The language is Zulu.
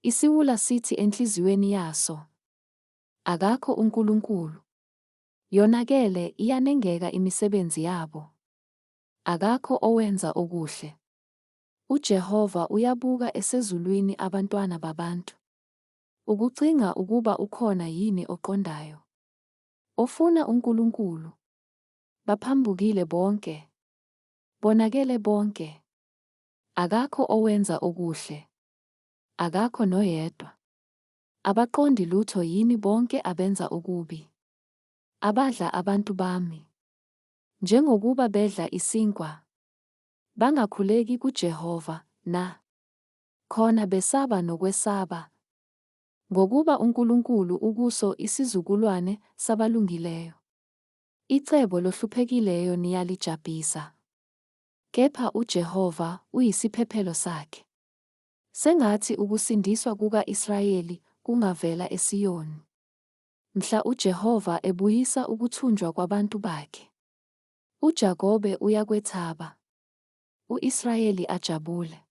Isiwula sithi enhliziyweni yaso, Akakho uNkulunkulu. Yonakele, iyanengeka imisebenzi yabo. Akakho owenza okuhle. UJehova uyabuka esezulwini abantwana babantu, ukucinga ukuba ukhona yini oqondayo, ofuna uNkulunkulu. Baphambukile bonke, bonakele bonke. Akakho owenza okuhle, akakho noyedwa. Abaqondi lutho yini bonke abenza okubi, abadla abantu bami njengokuba bedla isinkwa, bangakhuleki kuJehova, na? Khona besaba nokwesaba, ngokuba uNkulunkulu ukuso isizukulwane sabalungileyo. Icebo lohluphekileyo niyalijabhisa, kepha uJehova uyisiphephelo sakhe. Sengathi ukusindiswa kuka-Israyeli kungavela eSiyoni, mhla uJehova ebuyisa ukuthunjwa kwabantu bakhe. UJakobe uyakwethaba, u-Israyeli ajabule.